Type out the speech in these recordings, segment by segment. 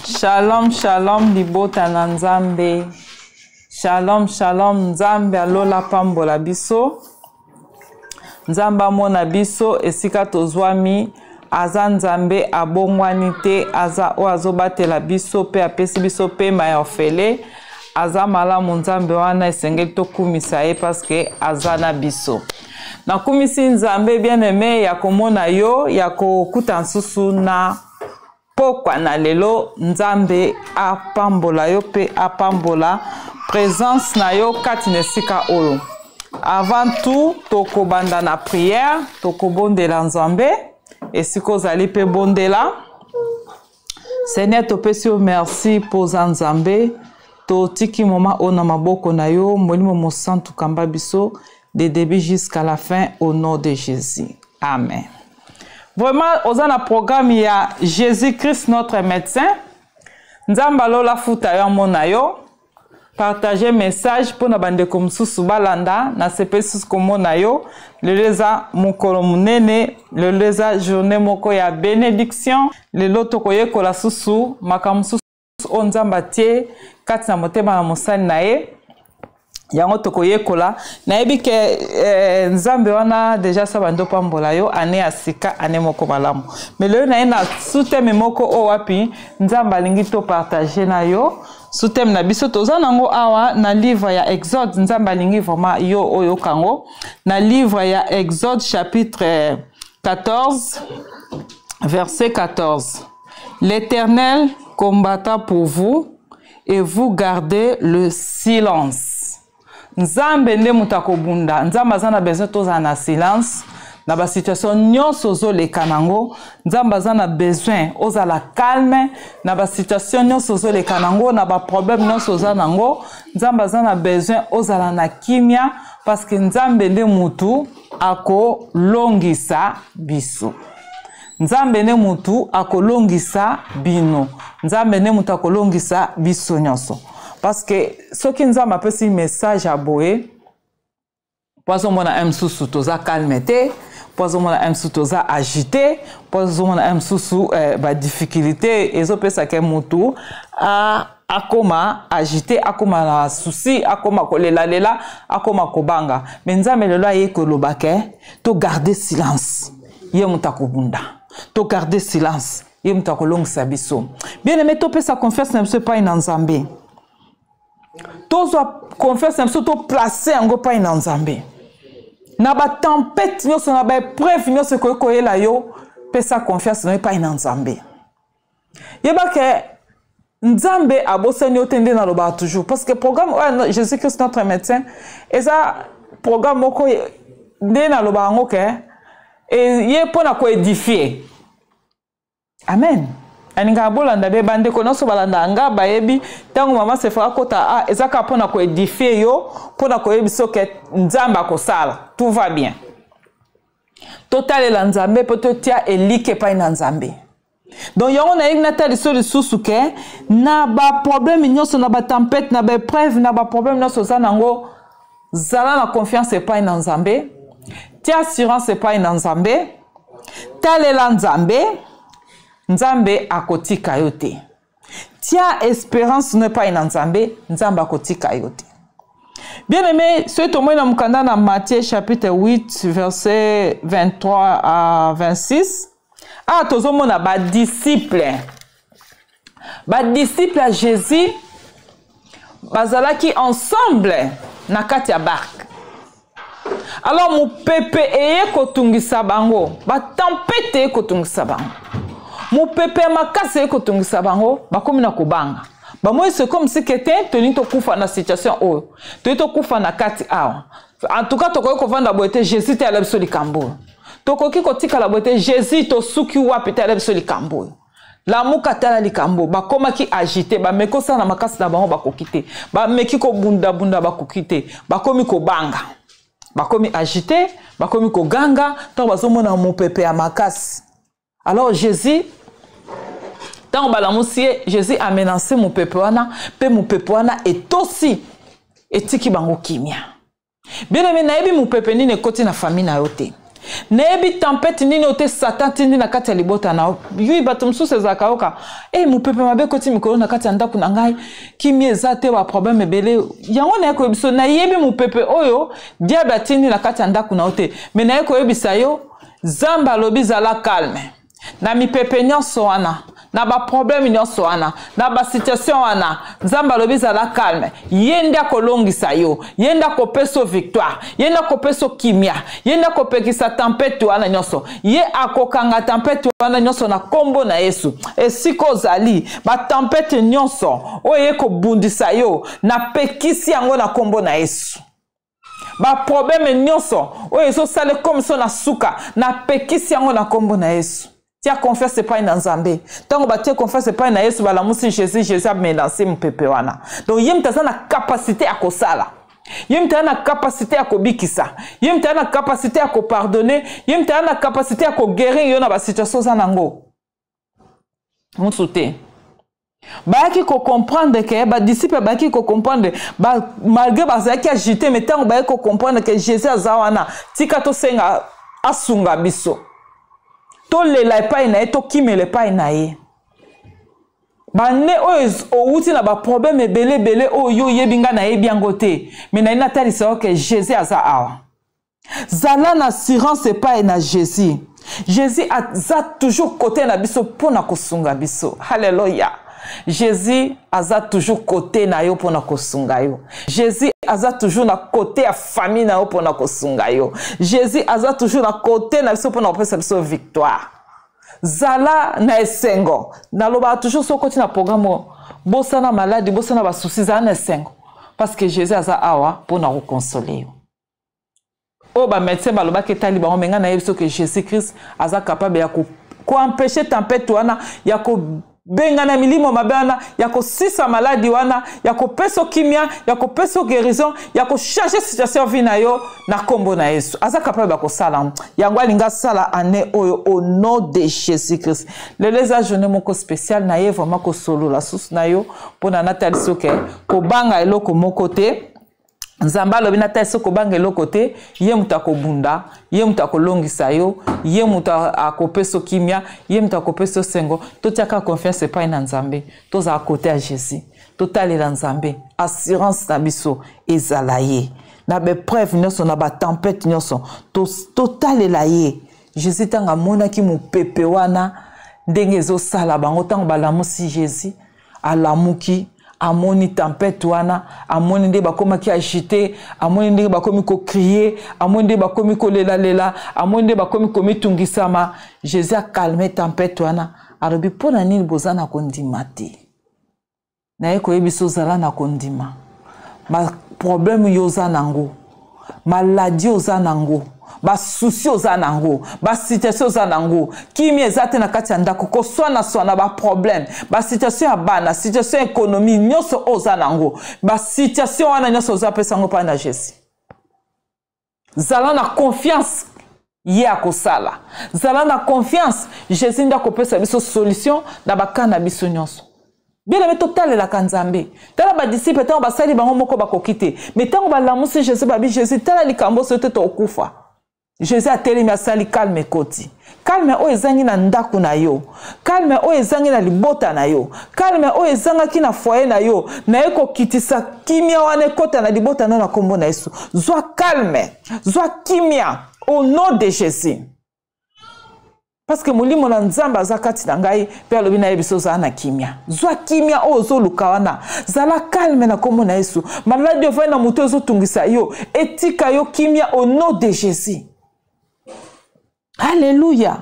Shalom, shalom libota na Nzambe. Shalom, shalom Nzambe alola pambola biso. Nzambe amona biso esika tozwami. Aza Nzambe abongwani te, aza oyo azobatela biso mpe apesi biso pema ya ofele. Aza malamu Nzambe wana, esengeli tokumisa ye paske aza na biso. Nakumisi Nzambe bien aime ya komona yo, ya kokuta nsusu na pokwa na lelo. Nzambe apambola yo mpe apambola présence na yo kati na esika oyo. Avant tout, tokobanda na prière, tokobondela Nzambe esika ozali mpe bondela. Seigneur, topesi yo merci mpo oza Nzambe. Totiki moma oyo na maboko na yo, Molimo Mosantu kamba biso de début jusqu'à la fin au nom de Jésus. Amen. Vraiment, oza na programme ya Jésus-Christ notre médecin. Nzambe alola futa yo amona yo. Partager message mpo na bandeko mosusu balanda. Nasepeli susu komona yo. Lelo eza mokolo monene, lelo eza journée moko ya bénédiction. Lelo tokoyekola susu makambo mosusu oyo Nzambe atie kati na motema na mosali na ye. Yango tokoyekola. Nayebi ke Nzambe wana deja sa bando pambola yo année ya sika, année moko malamu. Mais lelo naye na sous-thème moko oyo wapi Nzambe alingi to partager na yo. Sous-thème na biso toza nango awa na livre ya Exode. Nzambe alingi vraiment yo oyo kango na livre ya Exode chapitre 14 verset 14. L'Éternel combattra pour vous et vous gardez le silence. Nzambe nde moto akobunda. Nzambe aza na besoin tozala na silence na ba situation nyonso ozoleka nango. Nzambe aza na besoin ozala calme na ba situation nyonso ozoleka nango, na ba problème nyonso oza nango. Nzambe aza na besoin ozala na kimia parce que Nzambe nde motu akolongisa biso. Nzambe nde motu akolongisa bino. Nzambe nde motu akolongisa biso nyonso. Parce que soki Nzambe apesi message ya boye, po azomona un mosusu toza calme te, po azomona un mosusu toza agité, po azomona un mosusu ba difficulté ezopesaka motu akoma agité, akoma na souci, akoma kolelalela, akoma kobanga. Mais Nzambe lelo aye koloba ke to garder silence, ye moto akobunda. To garder silence, ye moto akolongisa biso. Bien aimé, topesa confiance na biso epai na Nzambe. Tozwa confiance na biso, toplace yango epai na Nzambe. Na ba tempête nyonso, na ba épreuve nyonso ekoki koyela yo, pesa confiance na yo epai na Nzambe. Yeba ke Nzambe abosani yo te, nde nalobaka toujours. Parce que programme oyo Jésus-Christ notre médecin eza programme moko nde nalobaka yango ke ye mpona koédifie. Amen. Alingaka bolanda be bandeko nyonso balandaka nga bayebi ntango mama Sephora akota, eza kaka mpona koédifie yo, mpona koyebi soki Nzambe akosala, tout va bien. Totalela Nzambe mpo totia elike epai na Nzambe. Donc yango nayebi nataliso lisusu ke na ba problème nyonso, na ba tempête, na ba épreuve, na ba problème nyonso oza nango, zala na confiance epai na Nzambe, tia assurance epai na Nzambe, talela Nzambe, Nzambe akotika yo te. Tia espérance no epai na Nzambe, Nzambe akotika yo te. Bien-aimé, soki tomoni na mokanda na Matthieu chapitre 8 verset 23 à 26, tozomona ba disciple. Ba disciple ya Jésus bazalaki ensemble na kati ya barque. Alors mopepe eye kotungisa bango, ba tempête eye kotungisa bango, mopepe ya makasi eye kotungisa bango, bakomi na kobanga. Bamoi c'est comme si que te tolingi tokufa na situation oyo, tolingi tokufa na kati awa. En tout cas tokoki kovanda boye te, Jésus te ala biso likambo oyo. Tokoki kotikala boye te, Jésus tosuki wapi te ala biso likambo oyo. Lamuka tala likambo, bakomaki agité, bameki kosala na makasi na bango bakoki te, bameki kobundabunda bakoki te, bakomi kobanga, bakomi agité, bakomi koganga ntango bazomona mopepe ya makasi. Alors Jésus, ntango balamusi ye, Jésus amenancé mopepe wana, mpe mopepe wana etosi, etiki bango kimia. Bien aimé, nayebi mopepe nini ekoti na famille na yo te. Nayebi tempete nini oyo te Satan atindi na kati ya libota na yo. Yui, bato mosusu ezalaka yoka e hey, mopepe mabe ekoti mikolo na kati ya ndako na ngai, kimia eza te, baproblème ebele. Yango naye koyebisa yo, nayebi mopepe oyo diable atindi na kati ya ndako na yo te, me naye koyebisa yo, Nzambe alobi zala calme na mipepe nyonso wana, na baproblème nyonso wana, na basituation wana. Nzambe alobi zala calme, ye nde akolongisa yo, ye nde akopesa yo victoire, ye nde akopesa yo kimia, ye nde akopekisa tempete wana nyonso, ye akokanga tempete wana nyonso na nkombo na Yesu. Esika ozali, batempete nyonso oyo eye kobundisa yo, napekisi yango na nkombo na Yesu. Baproblème nyonso oyo ezosala ekomiso na suka, napekisi yango na nkombo na Yesu. Tia confiance epai na Nzambe. Ntango batie confiance epai na Yesu, balamusi Jésus, Jésus amelanse mopepe wana. Donc ye moto aza na kapasite ya kosala, ye moto aza na kapasite ya kobikisa, ye moto aza na kapasite ya kopardonne, ye moto aza na kapasite ya koguérir yo na basituation oza nango. Mosusu te. Bayaki kocomprendre ke badisciple bayaki kocomprendre ba, malgré bazalaki agité, mais ntango bayaki kocomprendre ke Jésus aza wana, tika tosenga asunga biso, tolela epai na ye, tokimela epai na ye. Bane oyo owuti na baproblème ebele ebele oyo yo oyebi, ngai nayebi yango te, me naye natalisa yo ke Jésus aza awa. Zala na assurance epai na Jésus. Jésus aza toujours kote na biso mpo na kosunga biso. Halleluya! Jésus aza toujours kote na yo mpo na kosunga yo. Jésus aza toujours na kote ya famille na yo mpo na kosunga yo. Jésus aza toujours na kote na biso mpo na kopesa biso victoire. Zala na esengo. Nalobaka toujours, soki okoti na programme oyo, bosana maladi, bosana basusi, zala na esengo, parce que Jésus aza awa mpo na kokonsole yo. Oyo bamédecin balobaki etali bango, me ngai nayebi soki Jésus Christ aza capable ya koempêche tempete wana, ya kobengana milimo mabe wana, ya kosisa maladi wana, ya kopesa kimia, ya kopesa guérison, ya kochange situation vie na yo na nkombo na Yesu. Aza capable ya kosala yango, alingi asala année oyo au nom de Jésus Christ. Lelo eza journée moko spéciale na ye, vraiment kosolola susu na yo mpona natalisi oke kobanga eloko moko te. Nzambe alobi natalisi kobanga eloko te, ye moto akobunda, ye moto akolongisa yo, ye moto akopesa kimia, ye moto akopesa sengo. Totiaka confiance epai na Nzambe, tozala kote ya Jésus, totalela Nzambe, assurance na biso ezala ye na baepreuve nyonso, na batempete nyonso, totalela ye. Jésus ntango amonaki mopepe wana ndenge ezosala bango, ntango balamusi Jésus, alamuki, amoni tempete wana, amoni nde bakomaki agite, amoni ndenge bakomi kokrie, amoni nde bakomi kolelalela, amoni nde bakomi komitungisama. Jésus akalme tempete wana, alobi mpo na nini boza na kondima te? Naye koyebisa, ozala na kondima. Baproblème yo oza nango, maladi oza nango, basusi oza nango, basituation oza nango, kimia eza te na kati ya ndako, koswanaswana, baproblème, basituation ya bana, situation ya économie, nyonso oyo oza nango, basituation wana nyonso oza apesa yango mpai na Jésus. Zala na confiance, ye akosala. Zala na confiance, Jésus nde akopesa biso solution na baka na biso nyonso. Bien aimé, totalelaka Nzambe. Tala badisiple, ntango basali bango moko bakoki te, me ntango balamusi Jésus, babi Jésus, tala likambo soki te tokokufa. Jésus atelemi, asali calme, ekoti. Calme oyo ezangi na ndako na yo, calme oyo ezangi na libota na yo, calme oyo ezangaki na foyer na yo, naye kokitisa kimia wana ekota na libota na yo na nkombo na Yesu. Zwa calme, zwa kimia au nom de Jésus, parce que molimo na Nzambe aza kati na ngai mpe alobi na ye biso ozala na kimia. Zwa kimia oyo ozoluka wana, zala calme na nkombo na Yesu. Maladi ovandi na moto ezotungisa yo, etika yo kimia au nom de Jésus. Alléluia.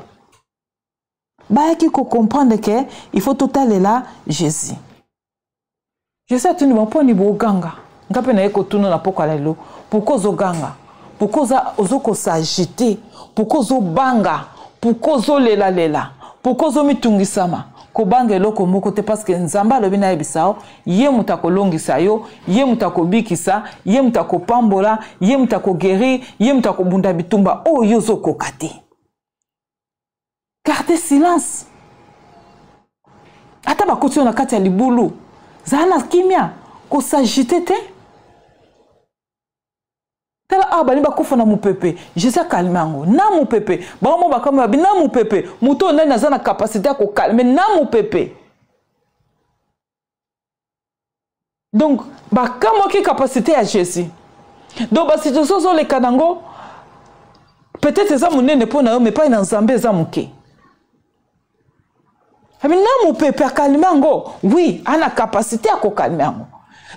Bayaki kocomprendre ke il faut totalela Jésus. Jésus atuni bango, mpo ni boganga? Nga mpe naye kotuna na pokwa lelo, pourkui ozoganga? Pourkui ozokosagite? Pourkui ozobanga? Pourkui ozolelalela? Pourkui ozomitungisama? Kobanga eloko moko te, parceke Nzambe alobi nayebisa yo, ye moto akolongisa yo, ye moto akobikisa, ye moto akopambola, ye moto akoguérir, ye moto akobunda bitumba oyo yo ozokoka te. Garde silence, ata bakoti yo na kati ya libulu, zala na kimia, kosagite te. Tala Awa balingi bakufa na mopepe, Jésus akalme yango na mopepe. Bango mo bakamwe, babi na mopepe, moto oyo nani aza na kapasite ya kokalme na mopepe? Donc bakamwaki kapasite ya Jésus. Donc basituation ozoleka nango peut-être eza monene mpo na yo, mais epai na Nzambe eza moke. Abi na mopepe akalme yango, oui, ana capacité ya kokalme yango.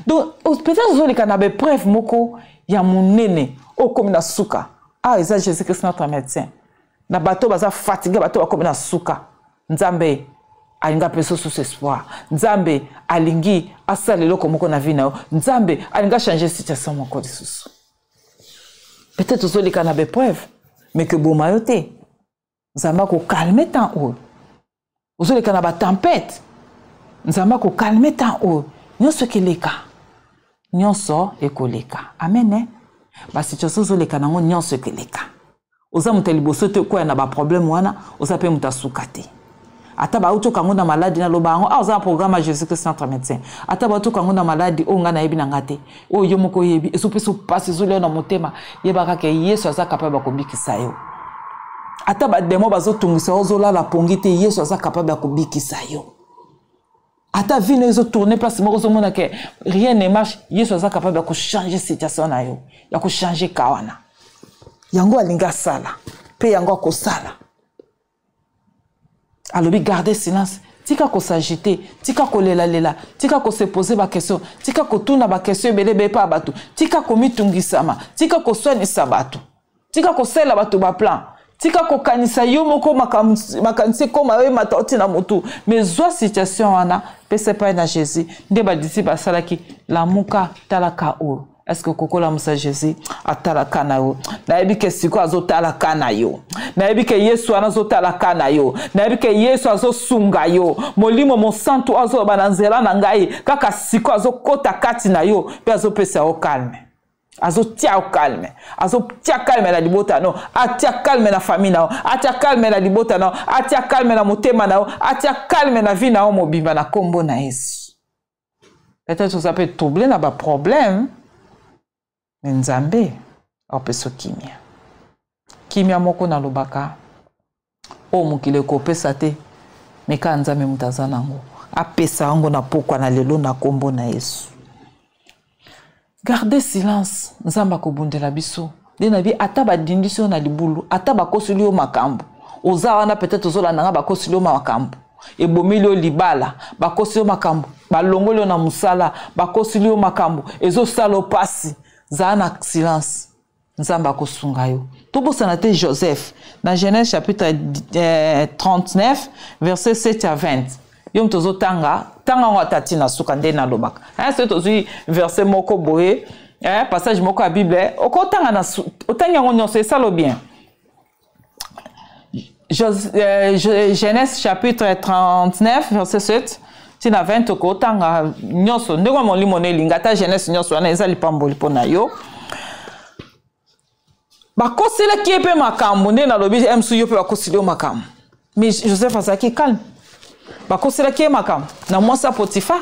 Donc peut-être ozoleka na baepreuve moko ya monene oyo okomi na suka. Ah, eza Jésus Christ notre médecin. Na bato baza fatigue, bato bakomi na suka, Nzambe alingi apesa susu espoir. Nzambe alingi asala eloko moko na vie na yo. Nzambe alingi achange situation moko lisusu. Peut-être ozoleka na baepreuve, mais keboma yo te. Nzambe akokalme temps oyo ozoleka na batempete. Nzambe akokalme temps oyo nyonso ekeleka, nyonso ekoleka. Amen, eh? Basituation ozoleka nango nyonso ekeleka. Oza moto ya liboso te okwea na baproblème wana, oza mpe moto asuka te. Ata bauti okango na maladi, naloba yango awa, oza na programme ya Jésus Christ notre médecin. Ata bauti okango na maladi oyo ngai nayebi na ngai te, oyo yo moko oyebi, ezopesa mpasi, ezolia na motema, yeba kaka Yesu aza capable ya kobikisa yo. Ata bademo bazotungisa yo, ozolala pongi te, Yesu aza capable ya kobikisa yo. Ata vie na yo ezotourne place moko, ozomona ke rien ne marche, Yesu aza capable ya kochange situation na yo, ya kochange ka wana. Yango alingi asala mpe yango akosala. Alobi garde silence, tika kosagite, tika kolelalela, tika kose pose baquestion, tika kotuna baquestion ebele ebele mpa ya bato, tika komitungisama, tika koswanisa bato, tika kosalela bato baplan, tika kokanisa yo moko makanisi ekoma yo emata oti na motu. Mais zwa situation wana, pesa epai na Jésus. Nde badisiple basalaki. Lamuka, talaka oyo. Estce okokolamusa Jésus atalaka na yo? Nayebi ke sikoyo azotalaka na yo. Nayebi ke Yesu wana azotalaka na yo. Nayebi ke Yesu azosunga yo. Molimo Mosantu azoloba na nzela na ngai kaka sikoyo, azokota kati na yo mpe azopesa yo kalme, azotia yo calme, azotia calme na libota no, atia calme na famille na yo, atia calme na libota na yo, atia calme na motema na yo, atia calme na vie na yo mobimba na nkombo na Yesu. Peut-être oza mpe trouble na baproblème, me Nzambe apesa kimia. Kimia moko nalobaka oyo mokili ekopesa te, me kaka Nzambe moto aza nango, apesa yango na pokwa na lelo na nkombo na Yesu. Garde silence, Nzambe akobundela biso. Nde na bi ata badindisi yo na libulu, ata bakoseli yo makambo, oza wana peut-être ozolanda nga, bakoseli yo makambo, ebomeli yo libala, bakoseli yo makambo, balongoli yo na mosala, bakoseli yo makambo, ezosala yo mpasi, zala na silence, Nzambe akosunga yo. Tobosana te Joseph na Genèse chapitre 39 verset 7 à 20. Yo moto ozotanga, tanga yango ata ntina suka. Nde nalobaka, soki tozwi verset moko boye, passage moko ya Bible, okotanga na otangi yango nyonso, esalo bien. Genèse chapitre 39 verset 7 ntina 20, okotanga nyonso ndenge molimo na elingi. Ata Genèse nyonso wana eza lipamboli mpo na yo. Bakoselaki ye mpe makambo. Nde nalobi msu yo mpe bakoseli yo makambo, mais Joseph azalaki calme. Bakoselaki ye makambo na mwasi ya Potifar,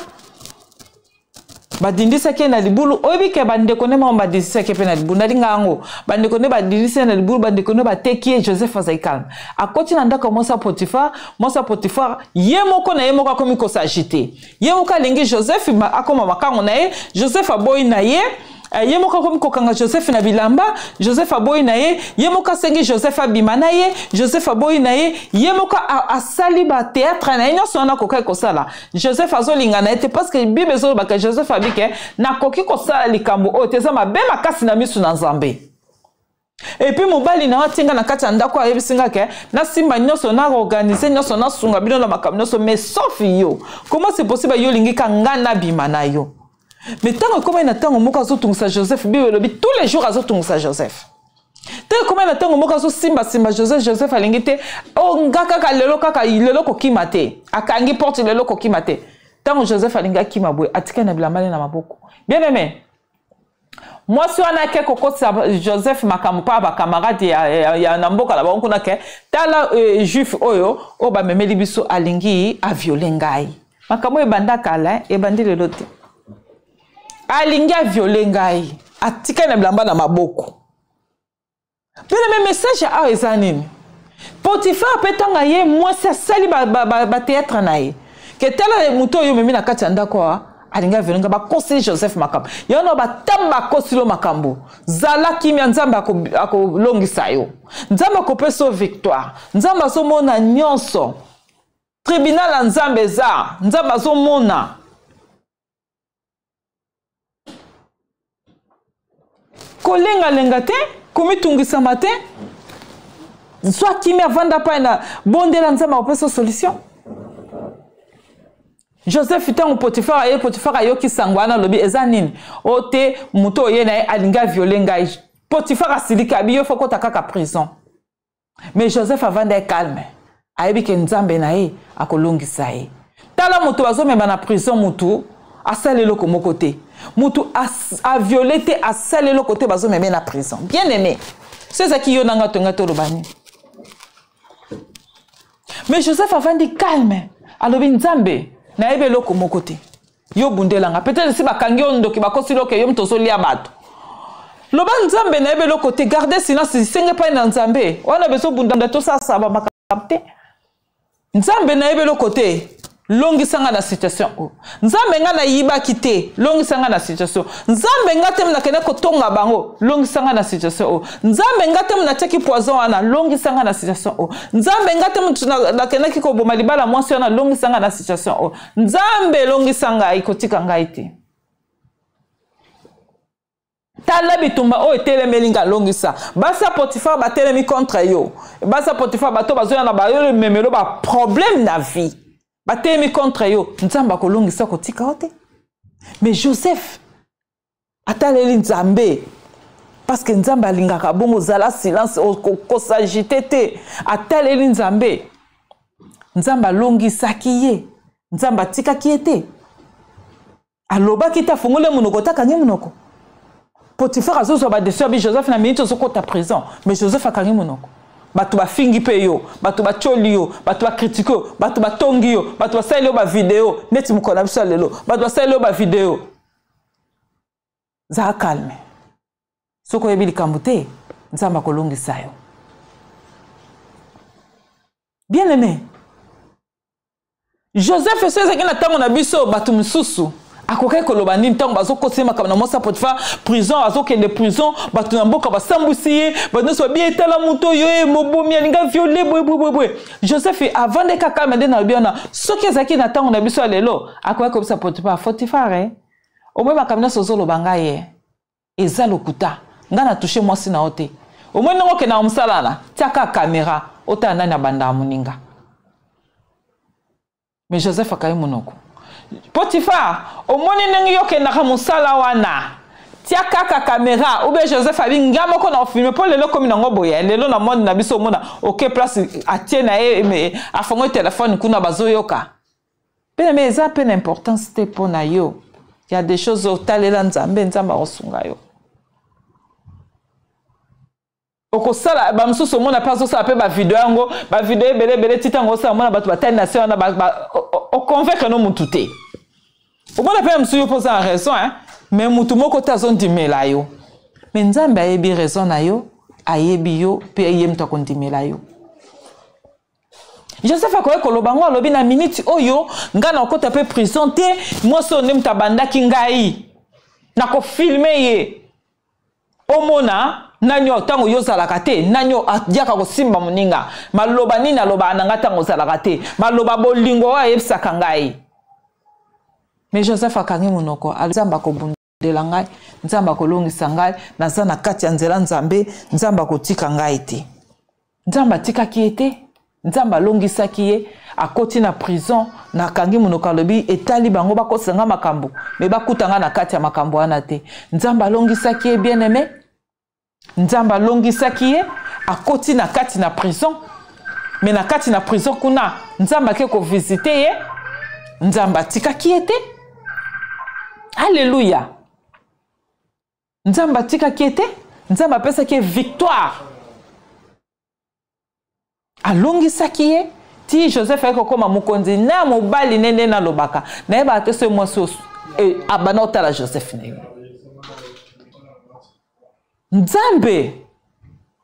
badindisaki ye na libulu. Oyebi ke bandeko nde moko badindisaki ye mpe na libulu. Nalinga yango, bandeko nde badindisi ye na libulu, bandeko nde bateki ye. Joseph azali calme. Akoti na ndako ya mwasi ya Potifar. Mwasi ya Potifar ye moko na ye moko akomi kosagite. Ye moko alingi Joseph akoma makango na ye. Joseph aboyi na ye. Ye moko akomi kokanga Joseph na bilamba. Joseph aboyi na ye. Ye moko asengi Joseph abima na ye. Joseph aboyi na ye. Ye moko asali bateatre na ye nyonso wana akokaki kosala. Joseph azolinga na ye te, parce que Bible ezolobaka Joseph abike: "Nakoki kosala likambo oyo te, eza mabe makasi na miso na Nzambe." Et puis mobali na yo atinga na kati ya ndako, ayebisi nga ke nasimba nyonso, naorganize nyonso, nasunga bino na makambo nyonso, mais sauf yo. Comment c'est possible yo olingi ka nga nabima na yo? Mais ntango ekomai na ntango moko azotungisa Joseph, Bible elobi tous les jours azotungisa Joseph. Ntango ekomai na ntango moko azosimbasimba Joseph, Joseph alingi te. O nga kaka lelo, kaka lelo kokima te. Akangi porte, lelo kokima te. Ntango Joseph alingi akima boye, atikali na bilamba na maboko. Bien aimé, mwasi wana ake kokotisa Joseph makambo mpa bakamarade ya na mboka na bango kuna ke: "Tala juif oyo bamemeli biso, alingi aviole ngai." Makambo ebanda kala, ebandi lelo te. Alingi aviole ngai, atikali na bilamba na maboko. Bien aimé, message ya awa eza nini? Potiphar mpe ntango aye mwasi asali bateatre ba, ba na ye ke tala moto oyo omemi na kati ya ndako awa alingi avelinga bakoseli Joseph makambo yango na batamba bakosili yo makambo. Zala kimia, Nzambe akolongisa yo, Nzambe akopesa yo victoire, Nzambe azomona nyonso. Tribunal ya Nzambe eza, Nzambe azomona. Kolengalenga te, komitungisama te, zwa kimia, vanda pai na bondela, Nzambe akopesa solution. Joseph ntango Potifar aye, Potifar ayoki sango wana, alobi eza nini? O te, moto oye na ye alingi aviole ngai. Potifar asiliki, abi yo fo kota kaka prison. Mais Joseph avanda ye calme, ayebi ke Nzambe na ye akolongisa ye. Tala moto bazomema na prison, motu asali eloko moko te, motu aviole te, asali eloko te, bazomema ye na prison. Bien aimé, so ezalaki yo nanga tonga toloba nini? Mais Joseph avandi calme, alobi Nzambe, nayebi eloko moko te, yo bundelanga. Peut-être esi bakangi yo ndoki, bakosili oke yo moto ozolia bato. Loba Nzambe, nayebi eloko te, garde silence, senge epai na Nzambe. Wana bezobunda tosasa bamakambo te. Nzambe, nayebi eloko te, longisa nga na situation oyo. Nzambe, nga nayibaki te, longisa nga na situation. Nzambe, nga te nakende kotonga bango, longisa nga na situation oyo. Nzambe, nga te natiaki poison wana, longisa nga na situation oyo. Nzambe, nga te nakendaki koboma libala mwasi wana, longisa nga na situation oyo. Nzambe, elongisa ngai, kotika ngai te. Tala bitumba oyo etelemeli nga, longisa. Basi ya Potifar batelemi contre yo, basi ya Potifar, bato bazoya na bayo memelo baproblème na vie, batelemi contre yo. Nzambe akolongisa, kotika yo te. Mais Joseph ataleli Nzambe, parce que Nzambe alingaka bongo. Ozala silence, kosagite te. Ataleli Nzambe, Nzambe alongisaki ye, Nzambe atikaki ye te. Alobaki te, afongoli monoko te, akangi monoko. Potifar azozwa badesio, abi Joseph, na miniti ozokota prison. Mais Joseph akangi monoko. Bato bafingi mpe yo, bato batioli yo, bato bakritike yo, bato batongi yo, bato basaleli yo bavideo neti mokolo na biso ya lelo, bato basaleli yo bavideo. Zala calme, soki oyebi likambo te, Nzambe akolongisa yo. Bien aimé, Joseph so ezalaki na ntango na biso, bato mosusu akokaki koloba nini ntango bazokoseli makambo na mwasi ya Potifa? Prison, azokende prison, bato na mboka basambwisi ye, bato nyonso babi etala moto oyo ye mobomi, alinga viole boyeboyeboye. Joseph avande kaka nde nalobi wana, soki ezalaki na ntango na biso ya lelo, akoki koyebisa Potifar: Potifar, eh, omoi makambo nyonso ozoloba ngai ye eza lokuta, ngai na touche mwasi na yo te. Omoi ndenge okendaka mosala na tiaka kamera, otala nani abandaka moninga. Mais Joseph akangi monoko. Potifar, omoni ndenge yo okendaka mosala wana, tia kaka kamera. Ube Joseph abi nga moko na ofilme, mpo lelo komi nango boye. Lelo na monde na biso, omona oke place atie na ye, afongoli telefone kuna, bazoyoka mpe. Me eza mpe na importance te mpo na yo. Ya des choses, otalela Nzambe, Nzambe akosunga yo. Okosala bamosusu, omona mpe azosala mpe bavideo yango, bavideo ebele ebele ti ntango osala, omona bato batali na se wana, oconvaincre no mutu te. Omona mpe mosusu yo mpo oza na raison, hein? Mais mutu moko te azondimela yo. Mais Nzambe ayebi raison na yo, ayebi yo mpe ye moto akondimela yo. Joseph akoki koloba ngo, alobi na miniti oyo ngai nakokota mpe prison te, mwasi oyo nde moto abandaki ngai, nakofilme ye, omona nani oyo ntango yo ozalaka te, nani oyo ayaka kosimba moninga, maloba nini alobaka na ngai ntango ozalaka te, maloba bolingo oyo ayebisaka ngai. Mais Joseph akangi monoko. Nzambe akobundela ngai, Nzambe akolongisa ngai, naza na kati ya nzela Nzambe, Nzambe akotika ngai te. Nzambe atikaki ye te, Nzambe alongisaki ye. Akoti na prison, nakangi monoko, alobi etali bango, bakosela nga makambo, me bakuta nga na kati ya makambo wana te. Nzambe alongisaki ye. Bien aimé, Nzambe alongisaki ye. Akoti na kati na prison, me na kati na prison kuna, Nzambe ake kovisite ye, Nzambe atikaki ye te. Alleluya! Nzambe atikaki ye te, Nzambe apesaki ye victoire, alongisaki ye ti Joseph ayaki kokóma mokonzi na mobali. Ne nde nalobaka, nayebaka te soki mwasi oyo e, abanda kotala Joseph na ye. Nzambe.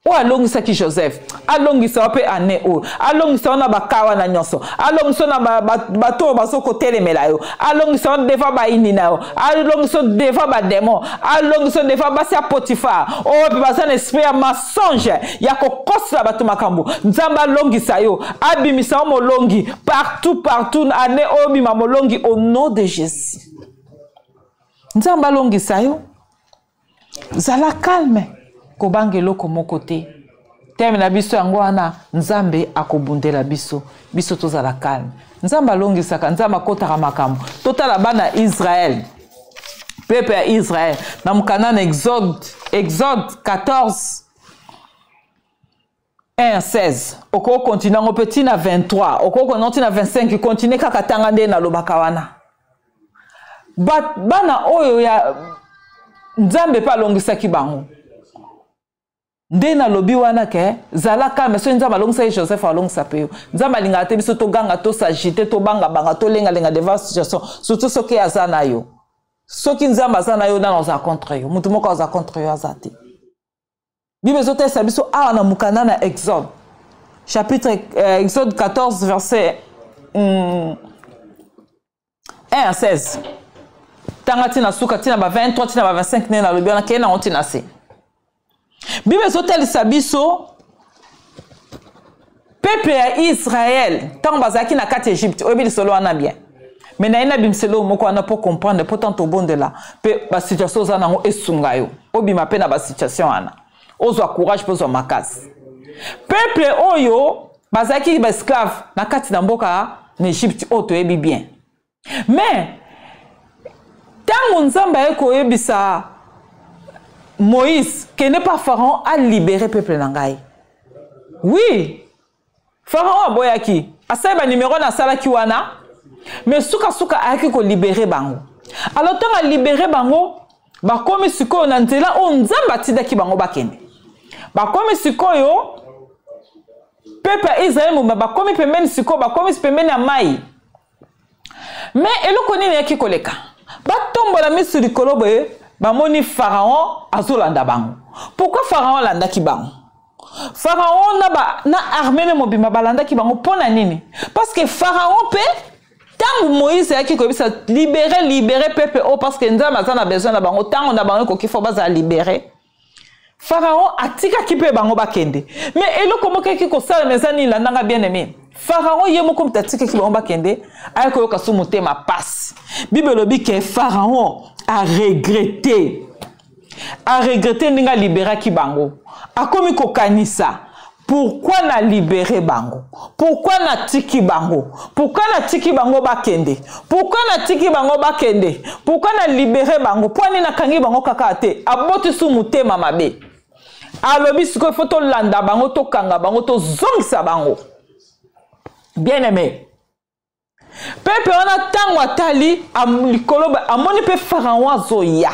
Oyo alongisaki Joseph, alongisa yo mpe ane oyo, alongisa yo na baka wana nyonso, alongisa yo na bato oyo bazokotelemela yo, alongisa yo devant bayini na yo, alongisa yo devant bademon, alongisa yo devant basi ya Potifar oyo mpe baza na esprit ya mensonge ya kokosela bato makambo. Nzambe alongisa yo, abimisa yo molongi partout partout, ane oyo bima molongi au nom de Jésus. Nzambe alongisa yo. Zala calme, kobanga eloko moko te. Teme na biso yango wana, Nzambe akobundela biso, biso tozala calme. Nzambe alongisaka, Nzambe akotaka makambo. Totala bana Israël, peuple ya Israël na mokanda na Exode, Exode 14 1 16, okoki kontinue yango mpe ntina 23, okoki kontinue ntina 25, kontinue kaka tanga nde nalobaka wana. Bana oyo ya Nzambe mpe alongisaki bango nde nalobi wana ke zala calme. Soki Nzambe alongisaki Joseph, alongisa mpe yo. Nzambe alingaka te biso toganga, tosagite, tobangabanga, tolengalenga devant situation, surtout soki aza na yo. Soki Nzambe aza na yo, nano aza contre yo? Motu moko aza contre yo aza te. Bible ezotalisa biso awa na mokanda na Exode chapitre Exode 14 verset 1 à 16, tanga ntina suka, ntina ba 23, ntina ba 25, nde nalobi wana, kei nango ntina se. Bible ezotalisa biso peuple ya Israel ntango bazalaki na kati ya Egypte. Oyebi lisolo wana bien, me naye nabimisela oyo moko wana mpo comprendre, mpo tanto obondela mpe basituation oza nango esunga yo obima mpe na basituation wana, ozwa courage mpe ozwa makasi. Peuple oyo bazalaki baesclave na kati na mboka na Egypte oyo toyebi bien, mais ntango Nzambe aye koyebisa Moïse: kende pa Pharaon, alibere peuple na ngai. Oui, Pharaon aboyaki, asali banimero na asalaki wana, mais sukasuka ayaki kolibere bango. Alors ntango alibere bango, bakomi sikoyo na nzela oyo Nzambe atindaki bango bakende. Bakomi sikoyo, peuple ya Israele mobimba bakomi pembeni sikoyo, bakomi pembeni ya mai. Me eloko nini eyaki koleka? Batombola miso likolo boye, bamoni Pharaon azolanda bango. Pourquoi Pharaon alandaki bango? Pharaon na armée ne mobimba balandaki bango mpo na nini? Parce que Pharaon mpe, ntango Moïse ayaki koyebisa: libere, libere peuple oyo, parce que Nzambe aza na besoin na bango, ntango na bango ekoki, fo bazala libere, Pharaon atikaki mpe bango bakende. Me eloko moko eyaki kosalema eza nini? Landanga, bien aimé. Pharaon ye moko moto atikaki bango bakende, ayaki koyoka so motema pasi. Bible elobi ke Pharaon aregrete, aregrete ndenge aliberaki bango. Akomi kokanisa: pourquoi na libere bango? Pourquoi natiki bango? Pourquoi natiki bango bakende? Pourquoi natiki bango bakende? Pourquoi na libere bango? Mpo ani nakangi bango kaka te? Abotisi motema mabe, alobi: sikoyo fo tolanda bango, tokanga bango, tozongisa bango. Bien aimé, pepe wana ntango atali likolo, amoni mpe Pharaon azoya,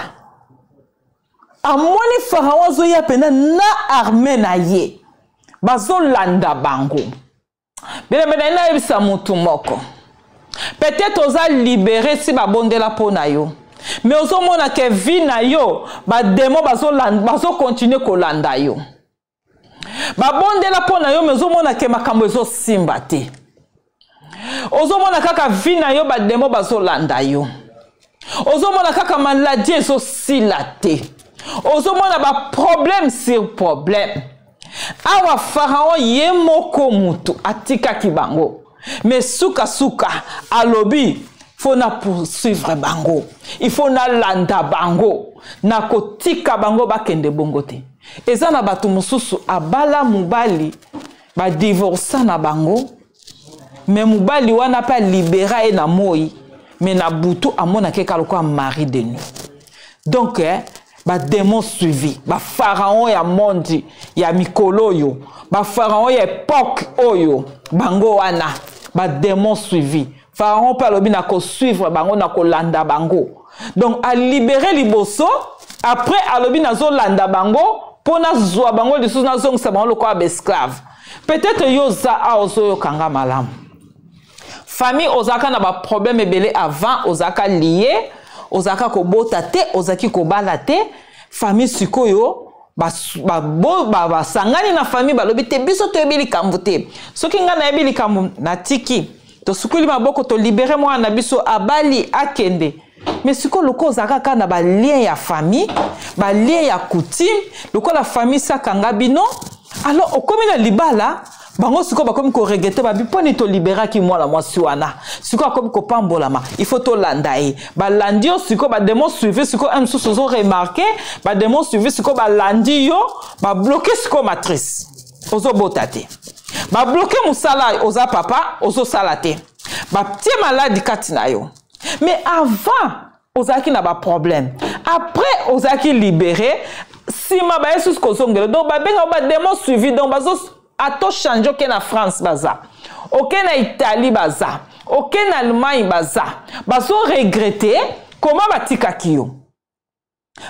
amoni Pharaon azoya mpena na arme na ye, bazolanda bango. Bien-aimé, naye nayebisa motu moko: peut-être oza libéré, si babondela mpo na yo, mais ozomona ke vie na yo, bademo bazokontinue kolanda yo. Babondela mpo na yo, mais ozomona ke makambo ezosimba te. Ozomona kaka vie na yo, bademo bazolanda yo. Ozomona kaka maladi ezosila te. Ozomona baproblème sur problème. Awa Pharaon ye moko mutu atikaki bango, mais sukasuka alobi: fo na poursuivre bango, il faut nalanda bango, nakotika bango bakende bongo te. Eza na bato mosusu abala mobali, badivorsa na bango, me mobali wana mpe alibera ye na moi, me na butu amonaki eka lokola mari de nuit. Donc bademon suivi, bapharaon ya monde ya mikolo oyo, bapharaon ya époque oyo, bango wana bademon suivi. Pharaon mpe alobi: nakosuivre bango, nakolanda bango. Donc alibere liboso, après alobi: nazolanda bango mpo nazwa bango lisusu, nazongisa bango lokola baesclave. Peut-être yo oza awa, ozoyokanga malamu, famille ozalaka na baproblème ebele avant, ozalaka lie, ozalaka kobota te, ozalaki kobala te, famille sikoyo. Basangani ba, ba, na famille, balobi te, biso toyebi likambo te. Soki ngai nayebi likambo, natiki, tosukoli maboko, tolibere mwana na biso, abali, akende. Mais sikoyo lokola ozalaka kaka na balien ya famille, balien ya coutume, lokola famille sakanga bino, alors okomi na libala, bango sikoyo bakomi koregrete, babi mpo nini toliberaki mwana mwasi wana? Sikoyo akomi kopambolama, il faut tolanda ye. Balandi yo sikoyo, bademon suivi. Sikoyo un mosusu ozo remarke bademon suivi, sikoyo balandi yo, babloke sikoyo matrice, ozobota te, babloke mosala, oza papa, ozosala te, batie maladi kati na yo. Mais avant ozalaki na baproblème, après ozalaki libéré, nsima baye susu kozongela. Donc babenga bademon suivi. Donc bazo ato change, oke na France baza, oke na Italie baza, oke na Allemagne baza, bazo regrete koma batikaki yo,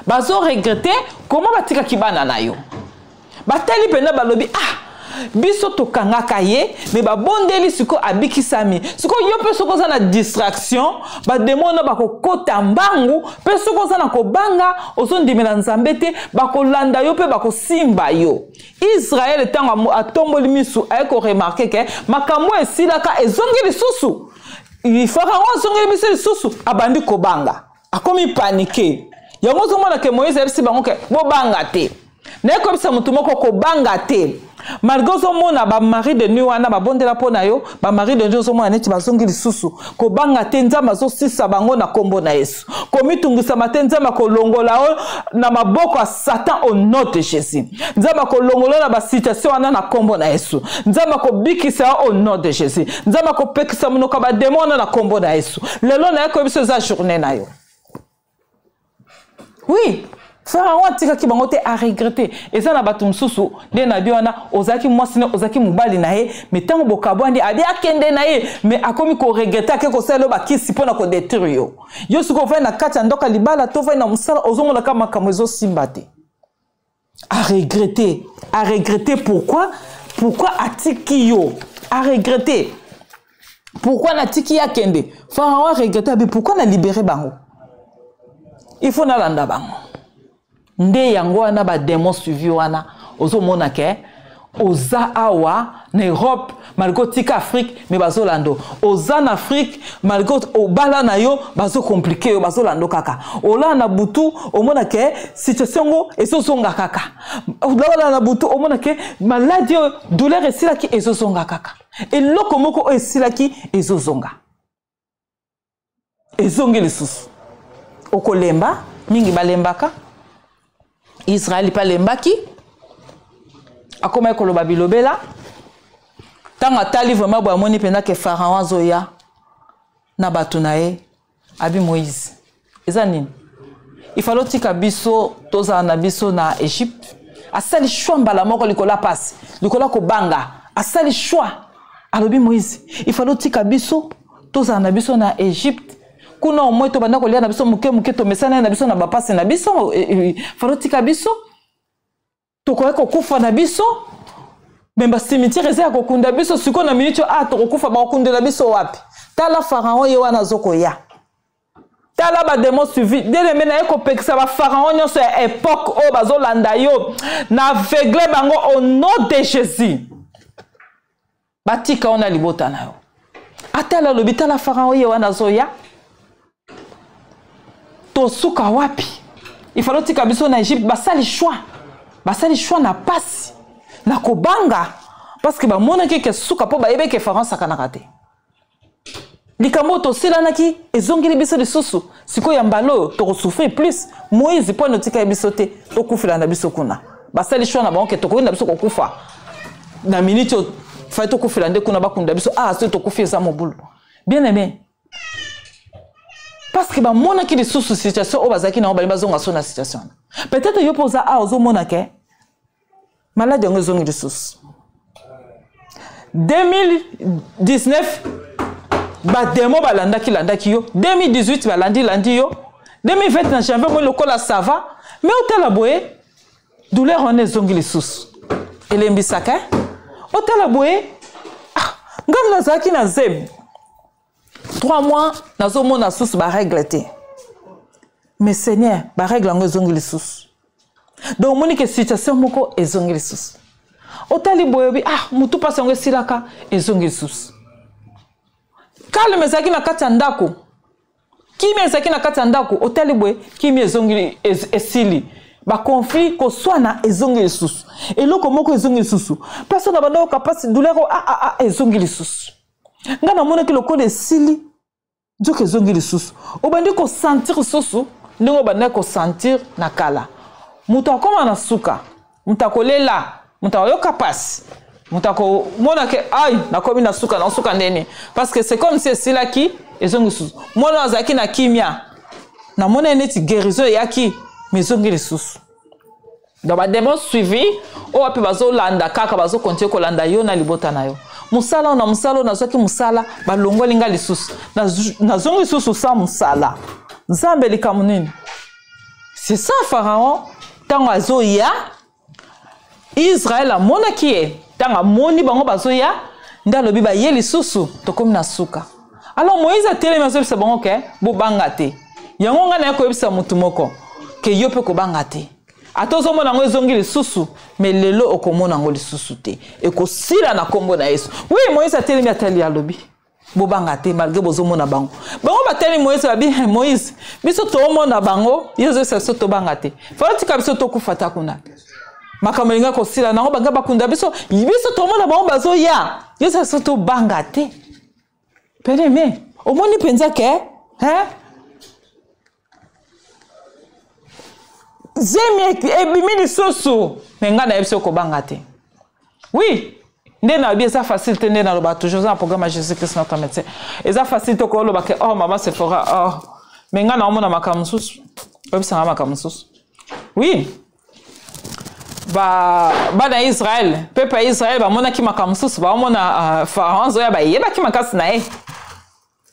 bazo regrete koma batikaki bana na yo. Batali mpenza, balobi: ah, biso tokangaka ye, me babondeli, sikoyo abikisami. Sikoyo yo mpe soki oza na distraction, bademo wana bakokota mbangu. Mpe soki oza na kobanga, ozondimela Nzambe te, bakolanda yo mpe bakosimba yo. Israele ntango atomboli misu, aye koremarke ke makambo esilaka ezongi lisusu, Farao azongeli biso lisusu, abandi kobanga, akomi panike. Yango ozomona ke Moïse ayebisi bango ke bobanga te. Naye koyebisa motu moko, kobanga te, malgré ozomona bamari de nuit wana babondela mpo na yo, bamari de nuit ozomona neti bazongi lisusu, kobanga te, Nzambe azosisa bango na nkombo na Yesu. Komitungisama te, Nzambe akolongola yo na maboko ya Satan au nom de Jésus. Nzambe akolongola yo na basituation wana na nkombo na Yesu. Nzambe akobikisa yo au nom de Jésus. Nzambe akopekisa monoko ya bademo wana na nkombo na Yesu. Lelo naye koyebi biso, eza journée na yo. Oui, Pharaon atikaki bango te, aregrete. Eza na bato mosusu nde na bi wana, ozalaki mwasi na, ozalaki mobali na ye, me ntango bokabwani, abi akende na ye, me akomi koregrete, ake kosala yo bakisi mpo na kodetruire yo. Yo soki ofandi na kati ya ndako ya libala to ofandi na mosala, ozomonaka makambo ezosimba te, aregrete, aregrete pourquoi, pourquoi atiki yo, aregrete pourquoi natiki ye akende. Pharaon aregrete, abi pourquoi na libere bango, il faut nalanda bango. Nde yango wana bademon suivi wana, ozomona ke oza awa na Europe malgré otika Afrique, me bazolanda. Oza na Afrique malgré obala na yo, bazokomplike yo, bazolanda kaka. Olala na butu, omona ke situation yango ezozonga kaka. Olala na butu, omona ke maladi oyo, douleur esilaki, ezozonga kaka. Eloko moko oyo esilaki ezozonga, ezongi lisusu. Okolemba mingi, balembaka. Israele mpe alembaki, akomaki koloba bilobela. Ntango atali vraiment boye, amoni mpenza ke Pharaon azoya na bato na ye, abi: Moïse, eza nini? Ifale otika biso tozala na biso na Egypte. Asali shwa mbala moko, likolo ya pasi, likolo ya kobanga, asali shwa, alobi: Moïse, ifale otika biso tozala na biso na Egypte kuna, omoi tobanda kolia na biso moke moke, tomesana na biso na bapasi na biso. Eh, eh, fale otika biso, tokoki kokufa na biso, me bacimetière eza ya kokunda biso. Sikoyo na miniti oyo, ah, tokokufa, bakokundela biso wapi? Tala Pharaon ye wana azokoya, tala bademo suivi. Bien-aimé, naye kopekisa bapharaon nyonso ya epoke oyo bazolanda yo, na aveugle bango au nom de Jésus. Batika yo na libota na yo. Atala, alobi: tala Pharaon ye wana azoya, tosuka wapi? Ifalo otika biso na Egypte. Basali choix, basali choix na pasi, na kobanga, parce que bamonaki ke suka, mpo bayebi ke Pharaon asakanaka te. Likambo oyo tosilanaki ezongeli biso lisusu, sikoyo ya mbala oyo tokosouffrir plus. Moïse, mpo na otikali biso te, tokufela na biso kuna. Basali choix na bango ke tokoki na biso kokufa na miniti oyo, fai tokufela nde kuna, bakunda biso. Ah, soki tokufi eza mobulu. Bien aimé, parce que bamonaki lisusu situation oyo bazalaki nango, balingi bazonga so na situation wana. Peut-être yo mpo oza awa, ozomona ke maladi yango ezongi lisusu. 2019 bademo balandaki landaki yo, 2018 balandi landi yo, 2020 na janvier moi lokola ça va, mais otala boye, douleur wana ezongi lisusu, elembisaka. Otala boye, ah, ngai nazalaki na zemi 3 mois, nazomona susu barègle te, mais Seigneur, barègle yango ezongi lisusu. Donc omoni ke situation moko ezongi lisusu. Otali boye obi ah motu mpasi yango esilaka, ezongi lisusu. Calme ezalaki na kati ya ndako, kimia ezalaki na kati ya ndako, otali boye kimia ezongi, esili. Baconflit, koswana ezongi lisusu, eloko moko ezongi lisusu, mpasi na banda oyoka mpasi, douleur ah, ah, ah, ezongi lisusu. Ngai namonaki lokola esili, nzoka ezongi lisusu. Obandi kosentir lisusu ndenge obandaki kosentir na kala. Moto akoma na suka, moto akolela, moto akoyoka mpasi, moto akomona ke ai nakomi na suka, na suka ndeni, parce que c'est comme si esilaki, ezongi lisusu. Mwana oyo azalaki na kimia, namona ye neti guérison eyaki, mais ezongi lisusu. Donc bademon suivi oyo wapi bazolanda kaka, bazokontinue kolanda yo na libota na yo. Mosala oyo na mosala oyo nazwaki mosala, balongoli nga lisusu, nazongi lisusu sa mosala. Nzambe, likambo nini? C'est ça. Pharaon ntango azoya, Israel amonaki ye. Ntango amoni bango bazoya, nde alobi baye lisusu, tokomi na suka. Alors Moïse atelemi, azoyebisa bango ke bobanga te. Yango ngai naye koyebisa motu moko ke yo mpe kobanga te. Ata ozomona yango ezongi lisusu, me lelo okomona yango lisusu te, ekosila na nkombo na Yesu. Wi, Moïse atelemi, atali, alobi bobanga te, malgré bozomona bango. Bango batali Moïse, babi hey, Moïse, biso toomona bango, ye ozoyebisa biso tobanga te, falo tika biso tokufa ta kuna, makambo elinga kosila nango, banga bakunda biso, biso tomona bango bazoya, ye ozoyebisa biso tobanga te. Pene me omoni mpenza ke hein? Zemi ebimi lisusu, me ngai nayebi soki kobanga te. Oui, nde nalobi eza facile te, nde naloba toujours eza na programme ya Jésus Christ notre médecin. Eza facile te koloba ke oh mama Sephora, oh, me ngai naomona makambo mosusu, oyebisanga makambo mosusu. Oui, ba bana ya Israel, peuple ya Israel bamonaki makambo mosusu, baomona Pharaon azoya, bayebaki makasi na ye.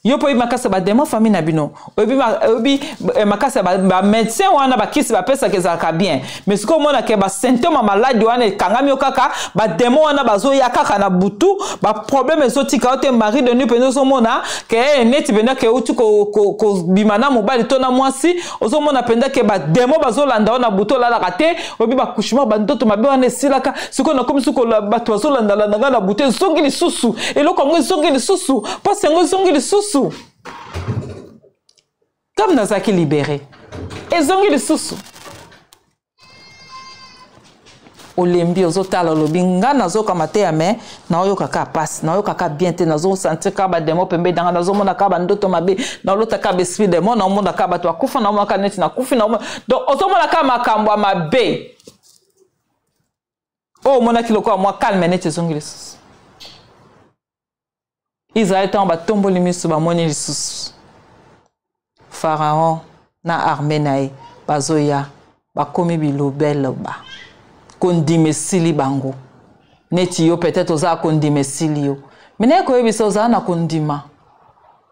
Yo mpo oyebi makasi ya bademo famille na bino, oyebi makasi ya bamédecin wana, bakisi bapesaka ezalaka bien, mais sikoyo omonaka basymptome ya maladi wana ekangami yo kaka, bademo wana bazoya kaka na butu, baproblème ezotika yo te. Mari de nuit mpenza ozomona ke neti mpenza ke euti kobima na mobali to na mwasi, ozomona mpenza ke bademo bazolanda yo na butu, olalaka te, oyebi bacouchement, bandoto mabe wana esilaka. Sikoyo nakomi suko bato bazolandalanda ngai na butu, ezongi lisusu, eloko yango ezongi lisusu, mpasi yango ezongi lisusu. Comme nazalaki libere, ezongi lisusu. Olembi, ozotala, olobi nga nazoyoka mateya me naoyoka kaka pasi, naoyoka kaka bien te, nazosentir kaka bademo pembeni nanga, nazomona kaka bandoto mabe, naolota kaka baesprit demo, naomona kaka bato bakufa, naomona kaka neti nakufi, naomona. Donc ozomona kaka makambo ya mabe oyo omonaki lokola mwa calme, neti ezongi lisusu. Israel ntango batomboli miso, bamoni lisusu Pharaon na armée na ye bazoya, bakomi bilobeloba, kondima esili bango. Neti yo peut-être oza kondima esili yo, me naye koyebisa ozala na kondima,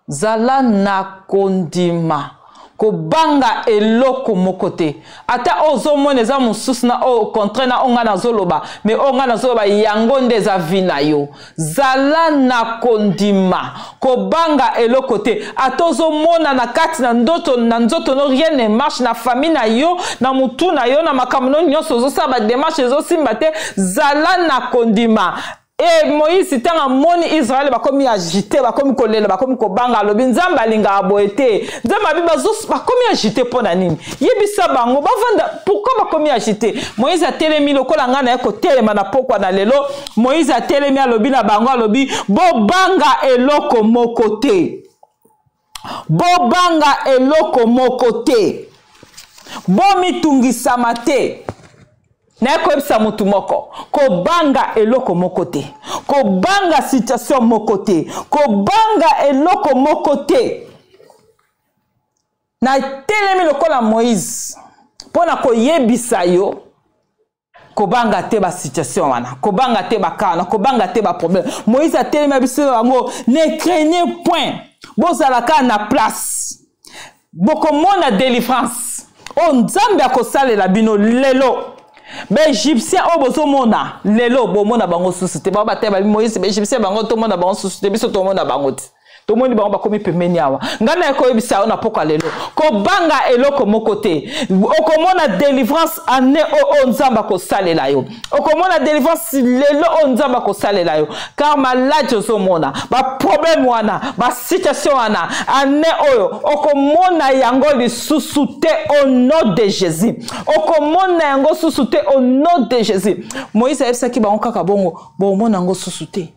zala na kondima, kobanga eloko moko te. Ata oyo ozomona eza mosusu na oyo contraire na oyo ngai nazoloba, me oyo ngai nazoloba yango nde eza vi na yo. Zala na kondima, kobanga eloko te. Ata ozomona na kati na ndoto na nzoto no rien ne marche, na famille na yo, na mutu na yo, na makambo no nyonso ozosala bademarche ezosimba te, zala na kondima. E Moïse ntango amoni Israele bakomi agite, bakomi kolela, bakomi kobanga, alobi Nzambe alingaka boye te. Nzambe abi bakomi agite mpo na nini? Yebisa bango bavanda, pourquoi bakomi agite? Moïse atelemi lokola ngai naye kotelema na pokwa na lelo. Moïse atelemi, alobi na bango, alobi bobanga eloko moko te, bobanga eloko moko te, bomitungisama te. Naye koyebisa motu moko, kobanga eloko moko te, kobanga situation moko te, kobanga eloko moko te. Natelemi lokola Moïse mpo na koyebisa yo, kobanga te basituation wana, kobanga te baka wana, kobanga te baproblème. Moïse atelemi biso yango, ne craignez point, bozala kaka na place, bokomona délivrance oyo Nzambe akosalela bino lelo. Baegyptien oyo bozomona lelo, bomona bango susu te. Bango bataya babi Moïse, baegyptien bango tomona bango susu te, biso tomona bango te. Tomoni bango bakomi pembeni awa. Ngai naye koyebisa yo na pokwa lelo, kobanga eloko moko te. Okomona délivrance année oyo Nzambe akosalela yo. Okomona délivrance lelo oyo Nzambe akosalela yo. Car maladi ozomona, baproblème wana, basituation wana, année oyo okomona yango lisusu te au nom de Jésus. Okomona yango susu te au nom de Jésus. Moïse ayebisaki bango kaka bongo, bomona yango susu te.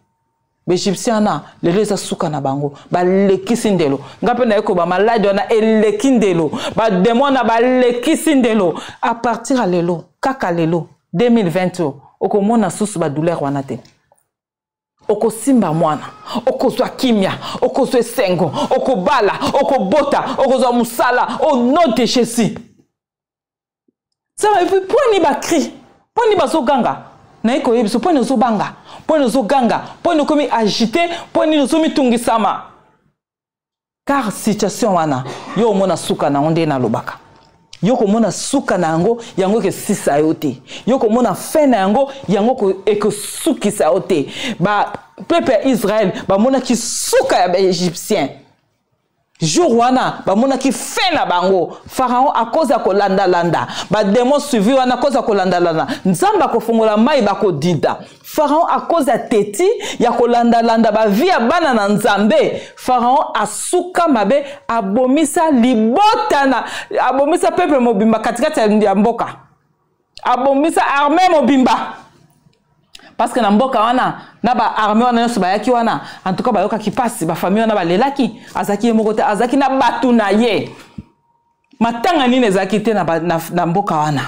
Baegyptien wana lelo eza suka na bango, balekisi ndelo. Nga mpe naye koba maladi wana eleki ndelo, bademo wana balekisi ndelo. A partir ya lelo, kaka lelo 2020 oyo, okomona susu badouleur wana te. Okosimba mwana, okozwa kimia, okozwa esengo, okobala, okobota, okozwa mosala au nom de Jésus. Nzambe, epuis mpo nini bakri, mpo nini bazoganga? Naye koyebi biso mpo nini ozobanga, mpo nini ozoganga, mpo nini okomi agite, mpo nini ozomitungisama. Car situation wana yo omona suka na yango, nde nalobaka yo komona suka na yango, yango ekesisa yo te. Yo komona fin na yango, yango ekosukisa yo te. Bapeple ya Israel bamonaki suka ya baegyptien jour wana, bamonaki fin na bango. Pharaon akoza kolandalanda bademon suivi wana, akoza kolandalanda. Nzambe akofongola mai, bakodinda. Pharaon akoza teti ya kolandalanda bavi ya bana na Nzambe. Pharaon asuka mabe, abomisa libota na abomisa peuple mobimba katikati ya mboka, abomisa armée mobimba, parce que na mboka wana na baarmée wana nyonso bayaki wana, en tout cas bayokaki mpasi, bafamille wana balelaki. Azalaki ye moko te, azalaki na bato na ye. Matanga nini ezalaki te na mboka wana?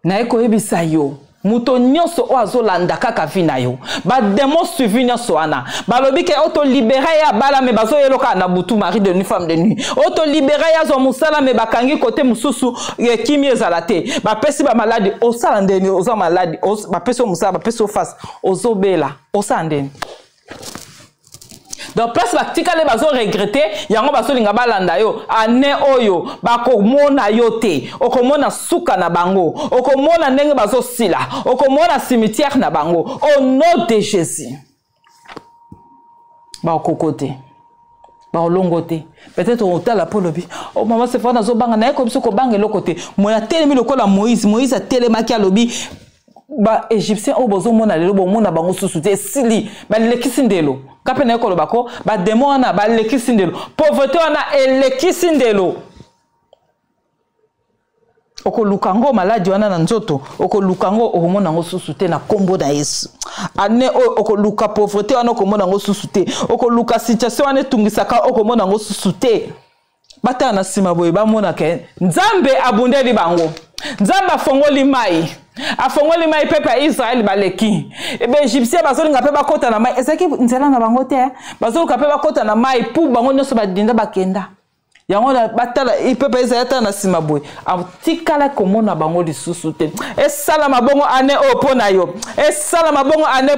Naye koyebisa yo, moto nyonso oyo azolanda kaka vi na yo, bademon suivi nyonso wana, balobi ke oyo tolibere ye abala, me bazoyelo kaka na butu, mari de nuit, femme de nuit. Oyo tolibere ye azwa mosala, me bakangi kote mosusu, kimi ezala te, bapesi bamaladi. Osala ndeni? Oza maladi, bapesi yo mosala, bapesi yo face, ozobela, osala ndeni? Donc place batikali bazoregrete yango, bazolinga balanda yo. Ane oyo bakomona yo te, okomona suka na bango, okomona ndenge bazosila, okomona cimetière na bango au nom de Jésus. Bakoko te, baolongo te. Peut-être otala mpo olobi: "Oh mama Sefa, nazobanga." Naye koyebi so kobanga eloko te. Moye atelemi lokola Moïse. Moïse atelemaki, alobi: "Baégyptien oyo bozomona lelo, bomona bango susu te, esili, balekisi ndelo." Nga mpe naye koloba ko bademo wana balekisi ndelo, pauvreté wana elekisi ndelo. Okoluka ngo maladi wana na nzoto, okoluka ngo, okomona yango susu te na nkombo na Yesu. Ane oyo okoluka pauvreté wana, okomona yango susu te. Okoluka situation wana etungisaka, okomona yango susu te. Batala na nsima boye, bamonaka Nzambe abundeli bango, Nzambe afongoli mai, afongoli mai, pepe ya Israele baleki. Baegyptien bazolinga mpe bakɔta na mai, ezalaki nzela na bango te. Bazoluka mpe bakɔta na mai pu bango nyonso badinda, bakenda yango. Batala, pepe ezali atala na nsima boye, atikala komona bango lisusu te. Esalama bongo ane oyo mpo na yo, esalama bongo ane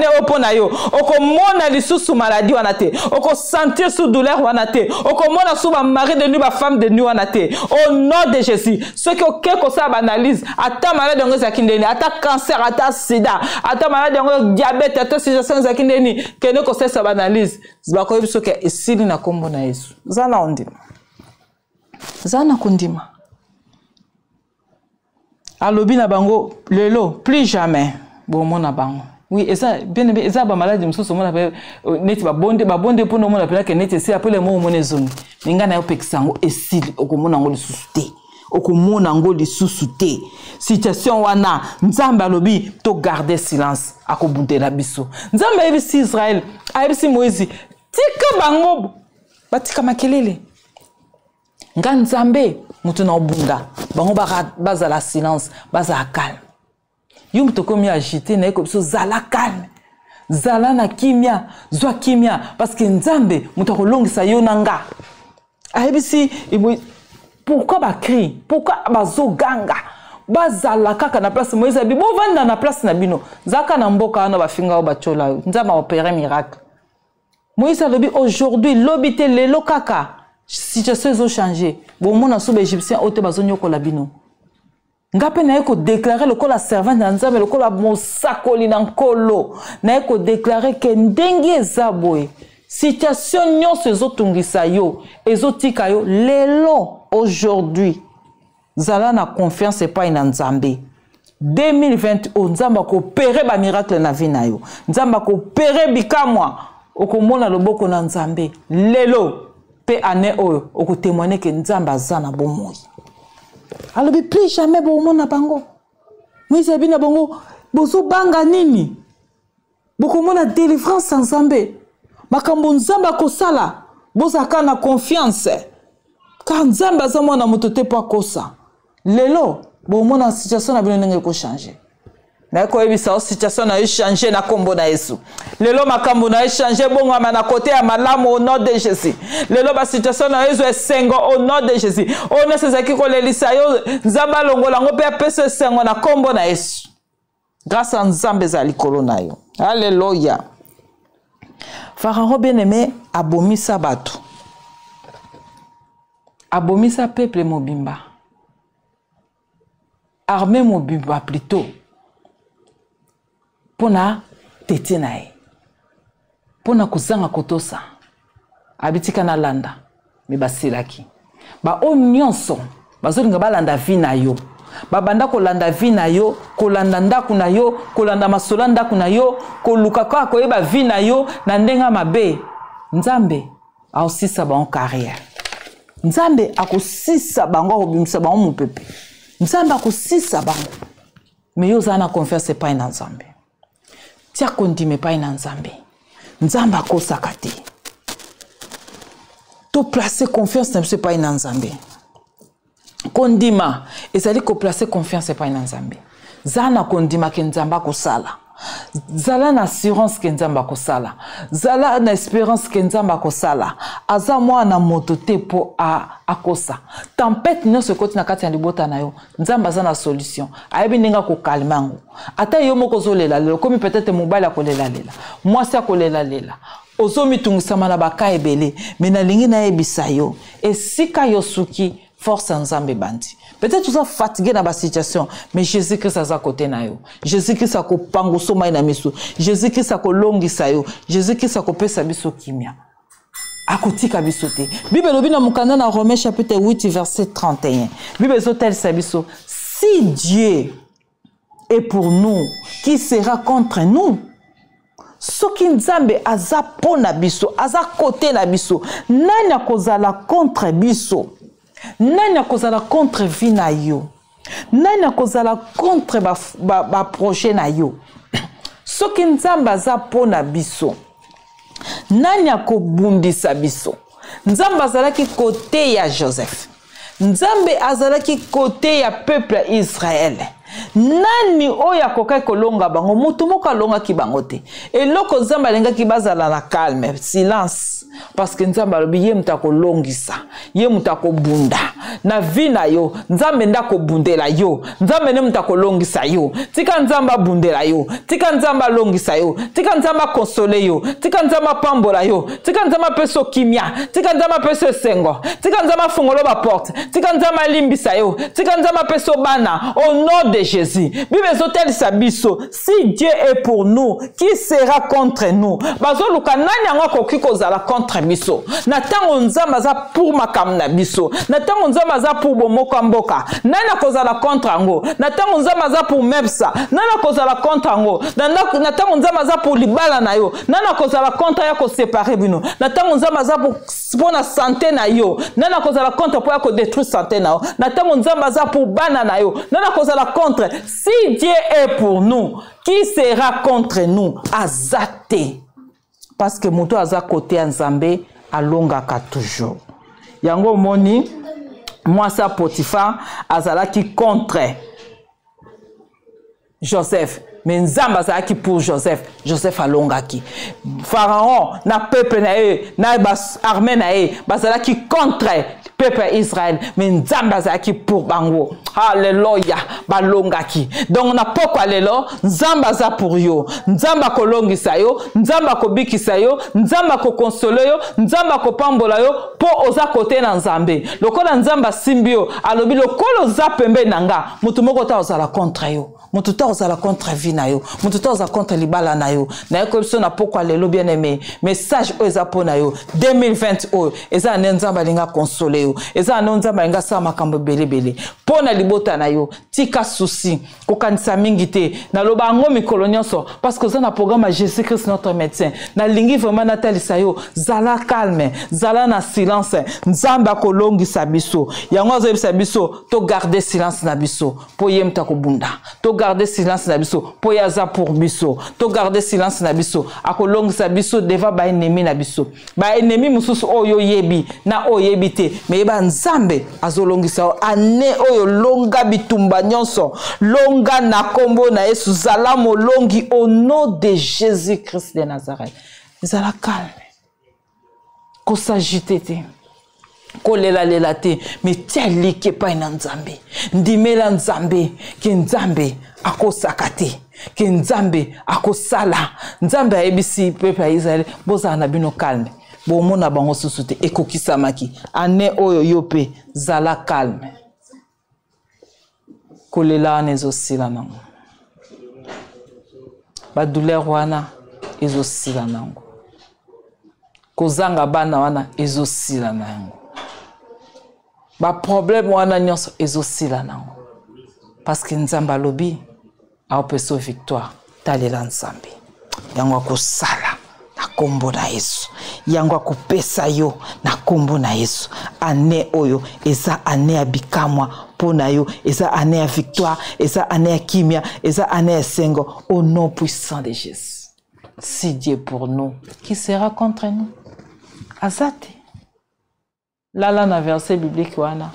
oyo mpo na yo. Okomona lisusu maladi wana te, okosentir su douleur wana te, okomona su bamari de nuit, bafemme de nuit wana te au nom de Jésus. Soki oke kosala baanalyse, ata maladi yango ezalaki ndeni, ata cancer, ata sida, ata maladi yango diabète, ata situation ezalaki ndeni, kende kosalisa baanalyse, bakoyebi soki esili na nkombo na Yesu. Za na ondima, za na kondima. Alobi na bango: "Lelo plus jamais bomona bango." Oui, eza bien aimé, eza bamaladi mosusu omona pe neti babonde, babonde mpona omona mpenza ke neti esili, apele mo omona ezongi. Me ngai na yo pekisa yango, esili, okomona yango lisusu te, okomona yango lisusu te. Situation wana, Nzambe alobi togarde silence, akobundela biso. Nzambe ayebisi Israel, ayebisi Moïse: "Tika bango batika makelele, nga Nzambe moto na obunda bango, bazala silence, bazala calme." Yo moto okomi agité, naye kobiso: zala calme, zala na kimia, zwa kimia, parce que Nzambe moto akolongisa yo na nga. Ayebisi: "Pourquoi bacri? Pourquoi bazoganga? Bazala kaka na place." Moïse abi: "Bovanda na place na bino, zalaka na mboka wana, bafinga oyo, batyola yo, Nzambe aopere miracle." Moïse alobi: "Aujourd'hui, lobi te, lelo kaka situation ezochange. Bomona so baégyptien oyo te bazonyokola bino." Nga mpe naye kodeklare lokola servante na Nzambe, lokola mosakoli na Nkolo, naye kodeklare ke ndenge eza boye. Situation nyonso ezotungisa yo, ezotika yo lelo, aujourd'hui, zala na confiance epai na Nzambe. 2020 oyo Nzambe akopere bamiracle na vie na yo, Nzambe akopere bikamwa, okomona loboko na Nzambe lelo mpe année oyo okotemoigne ke Nzambe aza na bomoi. Alobi plus jamais bokomona bango. Moïse alobi na bango, bozobanga nini? Bokomona delivrance ya Nzambe, makambo Nzambe akosala, bozalaka na confiance, car Nzambe aza mwana moto te mpo akosa. Lelo bomona situation na bino ndenge ekochange. Naye koyebisa yo, situation na yo change na nkombo na Yesu. Lelo makambo na yo change, bongwama na kote ya malamu au nom de Jésus. Lelo basituation na yo ezwa esengo au nom de Jésus. Oyo nyonso ezalaki kolelisa yo, Nzambe alongola yango mpe apesa esengo na nkombo na Yesu. Grâce ya Nzambe ezala likolo na yo. Alleluya. Pharaon bien aimé abomisa bato, abomisa peuple mobimba, armée mobimba plutôt, mpona tete na ye, mpona kozanga kotosa. Abitika nalanda, me basilaki. Baoyo nyonso bazolinga balanda vi na yo, babanda kolanda vi na yo, kolanda ndako na yo, kolanda masolo ya ndako na yo, koluka kaka koyeba vi na yo na ndenge ya mabe, Nzambe akosisa bango carrière. Nzambe akosisa bango, akobimisa bango mopepe. Nzambe akosisa bango. Me yo ozala na confiance epai na Nzambe, tia kondima epai na Nzambe. Nzambe akosaka te. Toplace confiance na biso epai na Nzambe. Kondima ezali koplace confiance epai na Nzambe. Zala na kondima ke Nzambe akosala. Zala na assurance ke Nzambe akosala. Zala na espérance ke Nzambe akosala. Aza mwana moto te mpo akosa. Tempête nyonso ekoti na kati ya libota na yo, Nzambe aza na solution, ayebi ndenge akokalme yango. Ata yo moko ozolelalela, okomi peut-être mobali akolelalela, mwasi akolelalela, ozomitungisama na baka ebele, me nalingi nayebisa yo, esika yo suki, force ya Nzambe ebandi. Peut-être oza fatigué na basituation, mais Jésus Christ aza kote na yo. Jésus Christ akopanguso mai na miso. Jésus Christ akolongisa yo. Jésus Christ akopesa biso kimia, akotika biso te. Bible elobi na mokanda na Romain chapitre 8 verset 31, Bible ezotalisa biso: si Dieu est pour nous, qui sera contre nous? Soki Nzambe aza mpo na biso, aza kote na biso, nani akozala contre biso? Nani akozala contre vie na yo? Nani akozala contre baprojet ba, ba na yo? Soki Nzambe aza mpo na biso, nani akobundisa biso? Nzambe azalaki kote ya Joseph, Nzambe azalaki kote ya peuple ya Israele. Nani oyo akokaki kolonga bango? Moto moko alongaki bango te. Eloko Nzambe alingaki, bazala na calme, silence, parce que Nzambe alobi ye moto akolongisa, ye moto akobunda na vi na yo. Nzambe nde akobundela yo, Nzambe nde moto akolongisa yo. Tika Nzambe abundela yo, tika Nzambe alongisa yo, tika Nzambe akonsole yo, tika Nzambe apambola yo, tika Nzambe apesa yo kimia, tika Nzambe apesa yo esengo, tika Nzambe afungola baporte, tika Nzambe alimbisa yo, tika Nzambe apesa yo bana au nom de Jésus. Bible ezotalisa biso: si Dieu est pour nous, qui sera contre nous? Bazoluka nani yango akoki kozala contre biso na ntango Nzambe aza pour makambo na biso, na ntango Nzambe aza pour bomoko ya mboka, nani akozala contre yango? Na ntango Nzambe aza pour mepsa, nani akozala contre yango? Na ntango Nzambe aza pour libala na yo, nani akozala contre ya kosepare bino? Na ntango Nzambe aza mpo na sante na yo, nani akozala contre mpo ya kodétruire sante na yo? Na ntango Nzambe aza pour bana na yo, nani akozala contre? Si Dieu est pour nous, qui sera contre nous? Aza te, parce que moto aza kote ya Nzambe alongaka toujours. Yango omoni mwasi ya Potifar azalaki contre Joseph, me Nzambe azalaki pour Joseph. Joseph alongaki. Pharaon na peuple na ye na baarmée na ye bazalaki contre peuple ya Israel, me Nzambe azalaki pour bango. Alleluya, balongaki. Donc na pokwa lelo, Nzambe aza pour yo. Nzambe akolongisa yo, Nzambe akobikisa yo, Nzambe akokonsole yo, Nzambe akopambola yo, mpo oza kote na Nzambe. Lokola Nzambe asimbi yo, alobi lokola oza pembeni na nga, moto moko ta ozala contre yo, moto ta ozala contre vie. vie na yo, moto te aza contre libala na yo. Nayekoyi biso na pokwa lelo, bien aimé, message oyo eza mpo na yo. 2020 oyo eza na nde Nzambe alingi akonsole yo, eza na nde Nzambe alingi asala makambo ebelebele mpo na libota na yo. Tika souci, kokanisa mingi te. Naloba yango mikolo nyonso parce que oza na programme ya Jésus Christ notre médecin. Nalingi vraiment natalisa yo, zala calme, zala na silence, Nzambe akolongisa biso. Yango azoyebisa biso togarde silence na biso mpo ye moto akobunda. Togarde silence na biso mpo ye aza pour biso. Togarde silence na biso, akolongisa biso devant baennemi na biso, baennemi mosusu oyo oyebi na oyo oyebi te. Me yeba, Nzambe azolongisa yo ane oyo. Longa bitumba nyonso, longa na nkombo na Yesu. Zala molongi au nom de Jésus Christ de Nazareth. Zala calme, kosagite te, kolelalela te, me tia liki epai na Nzambe. Ndimela Nzambe ke Nzambe akosaka te, ke Nzambe akosala. Nzambe ayebisi peuple ya Israele: bozala na bino calme, bomona bango susu te. Ekokisamaki. Ane oyo, yo mpe zala calme. Kolela wana ezosila nango, badouleur wana ezosila nango, kozanga bana wana ezosila na yango, baproblème wana nyonso ezosila nango, parce que Nzambe alobi aopesa victoire. Talela Nzambe, yango akosala na nkombo na Yesu, yango akopesa yo na nkombo na Yesu. Ane oyo eza ane ya bikamwa mpo na yo, eza ane ya victoire, eza ane ya kimia, eza ane ya esengo, au nom puissant de Jésus. Si Dieu pour nous, qui sera contre nous? Aza te. Lala na verset biblique wana: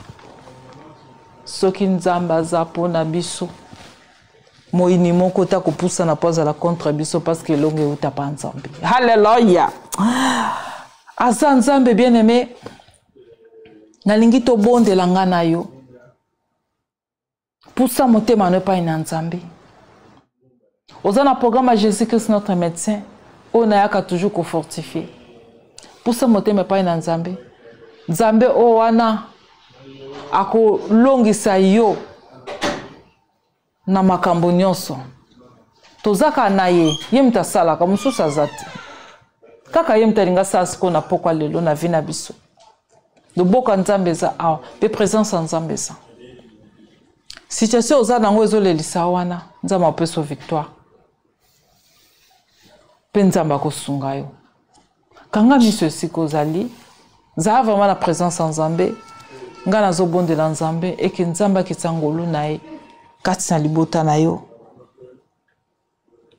soki Nzambe aza mpo na biso, moyini moko ta kopusana mpo azala contre biso, parce que elongo euta pa Nzambe. Halleluya, aza Nzambe. Bien aimé, nalingi tobondela nga na yo. Pusa motema no epai na Nzambe. Oza na programme ya Jésus Christ notre médecin oyo nayaka toujours kofortifie. Pusa motema epai na Nzambe. Nzambe oyo wana akolongisa yo na makambo nyonso. Tozaka na ye, ye moto asalaka, mosusu aza te, kaka ye moto alingi asala. Sikoyo na pokwa lelo, na vie na biso, loboko ya Nzambe eza awa mpe présence ya Nzambe eza. Situation oza nango ezolelisa wana, Nzambe apesa victoire mpe Nzambe akosunga yo. Kanga miso esika ozali, zala vraiment na présence ya Nzambe. Ngai nazobondela Nzambe eke Nzambe akitisa ngolu na ye kati na libota na yo.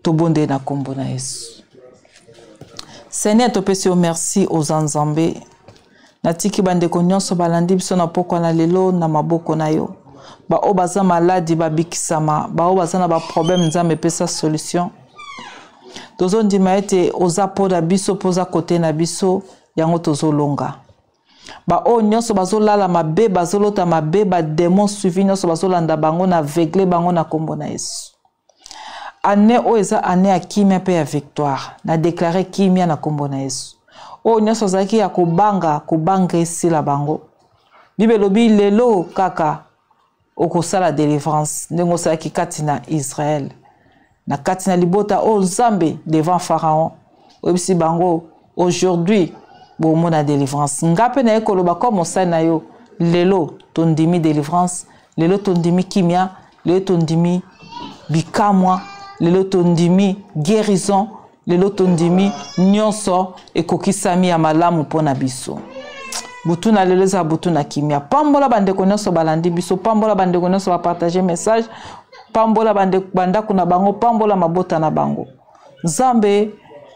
Tobondeli na nkombo na Yesu. Seigneur, topesi yo merci, oza Nzambe. Natiki bandeko nyonso balandi biso na pokwa na lelo na maboko na yo. Baoyo baza maladi babikisama, baoyo baza na baproblème, Nzambe epesa solution. Tozondima ete oza mpo na biso, mpo oza kote na biso, yango tozolonga. Baoyo nyonso bazolala mabe, bazolota mabe, bademon suivi nyonso bazolanda bango, na aveugle bango na nkombo na Yesu. Ane oyo eza ane ya kimia mpe ya victoire. Na deklare kimia na nkombo na Yesu. Oyo nyonso azalaki ya kobanga, kobanga esila bango. Bible elobi lelo kaka okosala delivrance ndenge osalaki kati na Israele, na kati na libota oyo Nzambe, devant Pharaon. Oyebisi bango: aujourd'hui bomona delivrance. Nga mpe naye koloba comme mosali na yo lelo, tondimi delivrance lelo, tondimi kimia lelo, tondimi bikamwa lelo, tondimi guérison lelo, tondimi nyonso ekokisami ya malamu mpo na biso. Butu na lelo eza butu na kimia. Pambola bandeko nyonso balandi biso, pambola bandeko nyonso bapartage message, pambola bandako na bango, pambola mabota na bango. Nzambe,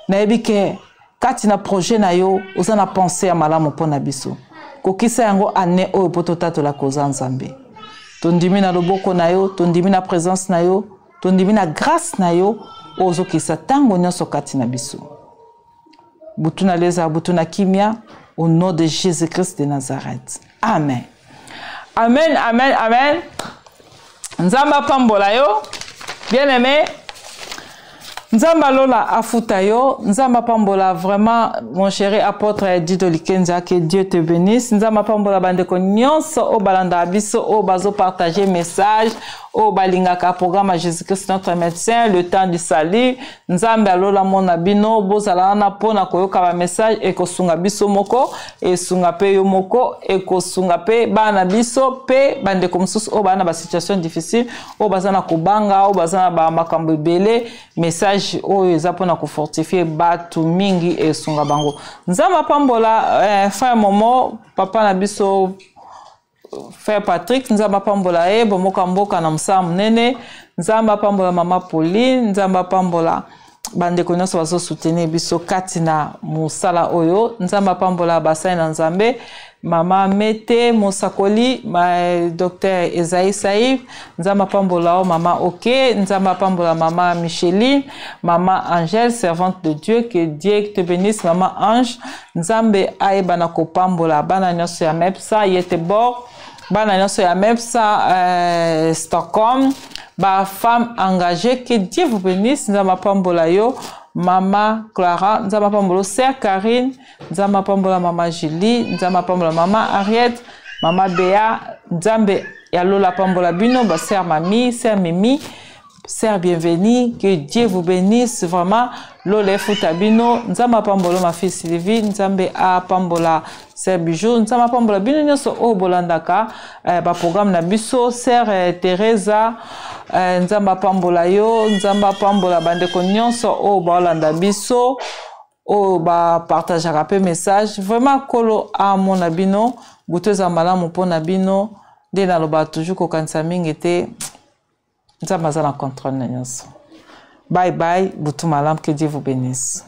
nayebi ke kati na projet na yo oza na pensée ya malamu mpo na biso. Kokisa yango ane oyo mpo totatolaka oza Nzambe. Tondimi na loboko na yo, tondimi na présence na yo, tondimi na grâce na yo oyo ozokisa ntango nyonso kati na biso. Butu na leza, butu na kimia, au nom de Jésus Christ de Nazareth. Amen, amen, amen, amen. Nzambe apambola yo, bien aimé. Nzambe alola afuta yo. Nzambe apambola vraiment mon chéri apôtre Dido Likenza, que Dieu te bénisse. Nzambe apambola bandeko nyonso oyo balandaka biso, oyo bazopartage message. Oyo balingaka programme ya Jésus-Christ notre médecin, le temps du salut. Nzambe alola mona bino, bozala wana mpo na koyoka ba message ekosunga biso moko, esunga mpe yo moko, ekosunga mpe bana biso mpe bandeko mosusu oyo baa na ba situation difficile, oyo baza na kobanga, oyo baza na ba makambo ebele. Message oyo eza mpona kofortifie bato mingi, esunga bango. Nzambe apambola frère Momo, papa na biso frère Patrick, Nzambe apambola ye bomoka mboka na mosala monene. Nzambe apambola mama Pauline, Nzambe apambola bandeko nyonso bazosoutenir biso kati na mosala oyo. Nzambe apambola basali na Nzambe, mama Mete mosakoli, ma, docteur Esaïe Saïf, Nzambe apambola o mama Oke, Nzambe apambola mama Micheline, mama Angèle, servante de Dieu, que Dieu te bénisse mama Ange. Nzambe ayeba na kopambola bana nyonso ya Mepsa Yetebor, bana nyonso ya Mepsa Stockholm, ba femme engagée, que Dieu vous bénisse. Nzambe apambola yo mama Clara, Nzambe apambola sœur Karine, Nzambe apambola mama Julie, Nzambe apambola mama Ariette, mama Bea, Nzambe ya lola apambola bino ba sœur Mami, sœur Mimi, sœur Bienvenue, que Dieu vous bénisse vraiment. Lola efuta bino. Nzambe apambola ma fille Sylvie, Nzambe apambola sœur Bijou, Nzambe apambola bino nyonso oyo bolandaka baprogramme na biso. Sœur Teresa, Nzambe apambola yo, Nzambe apambola bandeko nyonso oyo baolanda biso, oyo bapartageaka mpe message. Vraiment, Nkolo amona bino, butu eza malamu mpona bino. Nde naloba toujours, kokanisa mingi te, Nzambe aza na contrôle na nyonso. Bye bye, butu malamu, que Dieu vous bénisse.